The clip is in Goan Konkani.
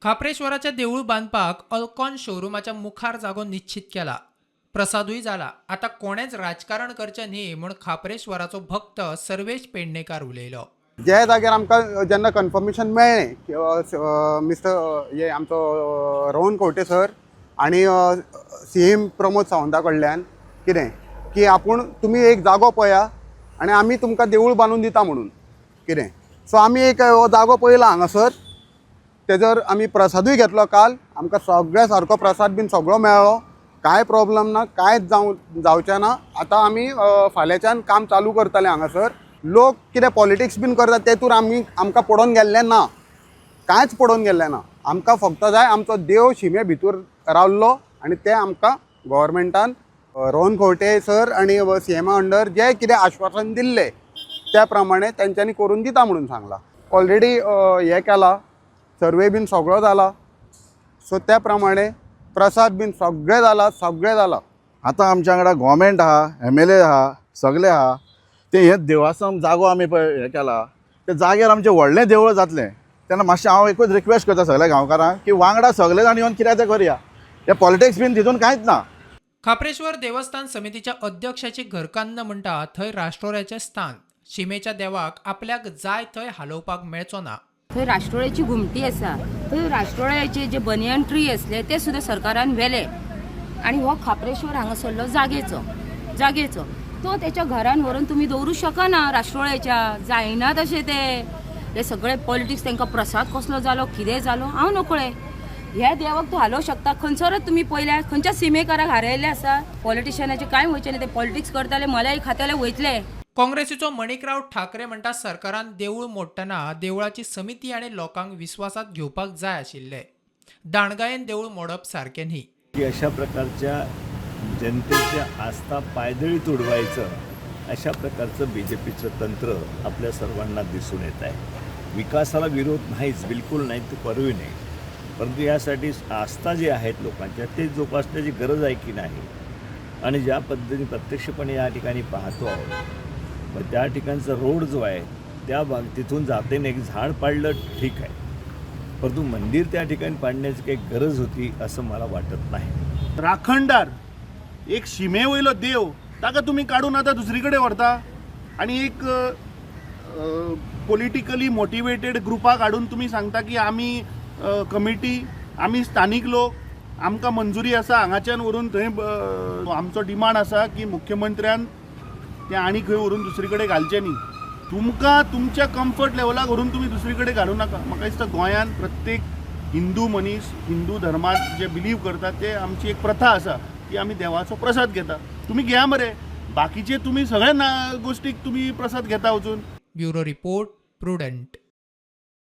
खाप्रेश्वराचें देवूळ बांदपाक अल्कॉन शोरुमाच्या मुखार जागो निश्चीत केला, प्रसादूय जाला. आतां कोणेच राजकारण करचें न्ही म्हूण खाप्रेश्वराचो भक्त सर्वेश पेडणेकार उलयलो. ज्या जाग्यार आमकां जेन्ना कन्फर्मेशन मेळ्ळें की मिस्टर हे आमचो रोहन खंवटे सर आनी सीएम प्रमोद सावंता कडल्यान कितें की आपूण तुमी एक जागो पळया आनी आमी तुमकां देवूळ बांदून दिता म्हणून कितें. सो आमी एक हो जागो पळयला हांगासर, तेजर आमी प्रसादूय घेतलो काल. आमकां सगळ्या सारको प्रसाद बीन सगळो मेळ्ळो, कांय प्रॉब्लम ना, कांयच जावं जावचें ना. आतां आमी फाल्यांच्यान काम चालू करतले हांगासर. लोक कितें पॉलिटिक्स बीन करतात तेतूर आमी आमकां पडोवन गेल्लें ना, कांयच पडोवन गेल्लें ना. आमकां फक्त जाय आमचो देव शिमे भितर रावल्लो आनी तें आमकां गोवोरमेंटान रोहन खंवटे सर आनी सी एमा अंडर जें कितें आश्वासन दिल्लें त्या प्रमाणे तेंच्यांनी करून दिता म्हणून सांगलां. ऑलरेडी हें केलां, सर्वे बीन सगळो जाला, सो त्या प्रमाणे प्रसाद बीन सगळें जाला, सगळें जाला. आतां आमच्या वांगडा गोवोरमेंट आहा, एमएलए आहा, सगळे आहा. ते हे देवासम जागो आमी पळय हें केला, त्या जाग्यार आमचें व्हडलें देवूळ जातलें. तेन्ना मातशें हांव एकूच रिक्वेस्ट करता सगळ्या गांवकारांक की वांगडा सगळे जाण येवन कितें तें करया. हे पॉलिटिक्स बीन तितून कांयच ना. खाप्रेश्वर देवस्थान समितीच्या अध्यक्षाची घरकान्न म्हणटा थंय राष्ट्रोळ्याचें स्थान, शिमेच्या देवाक आपल्याक जाय थंय हालोवपाक मेळचो ना. थंय राष्ट्रोळ्याची घुमटी आसा, थंय राष्ट्रोळ्याचे जे बनियन ट्री आसले ते सुद्दां सरकारान व्हेले आनी हो खाप्रेश्वर हांगासरलो जागेचो जागेचो तो तेच्या घरान व्हरून तुमी दवरूं शकना. राष्ट्रोळ्याच्या जायना तशें ते हे सगळे पॉलिटिक्स. तांकां प्रसाद कसलो जालो, कितें जालो हांव नकळे. ह्या देवाक तूं हालोवंक शकता खंयसरच तुमी पळयल्या खंयच्या सिमेकाराक हारयल्ले आसा. पॉलिटिशनाचे कांय वयचें न्ही, ते पॉलिटिक्स करताले, मलाय खाताले, वयतले. काँग्रेसीचो मणिकराव ठाकरे म्हणटा सरकारान देवूळ मोडटना देवळाची समिती आनी लोकांक विस्वासात घेवपाक जाय आशिल्ले. दांडगायेन देवूळ मोडप सारकें न्ही. की अशा प्रकारच्या जनतेच्या आस्था पायदळी तुडवायचं अशा प्रकारचं बीजेपीचं तंत्र आपल्या सर्वांना दिसून येत आहे. विकासाला विरोध नाहीच, बिलकुल नाही, ते करूही नाही, परंतु यासाठी आस्था जी आहेत लोकांच्या ते जोपासण्याची गरज आहे की नाही? आणि ज्या पद्धतीने प्रत्यक्षपणे या ठिकाणी पाहतो आहोत, मग त्या ठिकाणचा रोड जो आहे त्या भाग तिथून जातेने एक झाड पाडलं ठीक आहे, परंतु मंदिर त्या ठिकाणी पाडण्याची काही गरज होती असं मला वाटत नाही. राखणदार एक शिमे वयलो देव ताका तुमी काडून आतां दुसरी कडेन व्हरता आनी एक पॉलिटिकली मोटिवेटेड ग्रुपाक हाडून तुमी सांगता की आमी कमिटी, आमी स्थानीक लोक, आमकां मंजुरी आसा हांगाच्यान व्हरून थंय. आमचो डिमांड आसा की मुख्यमंत्र्यान तें आनी खंय व्हरून दुसरी कडेन घालचें न्ही. तुमकां तुमच्या कम्फर्ट लेवलाक व्हरून तुमी दुसरी कडेन घालूं नाका. म्हाका दिसता गोंयांत प्रत्येक हिंदू मनीस हिंदू धर्मात जे बिलीव करतात ते आमची एक प्रथा आसा की आमी देवाचो प्रसाद घेता. तुमी घेया मरे, बाकीचे तुमी सगळ्या ना गोश्टीक तुमी प्रसाद घेता वचून. Bureau report, Prudent.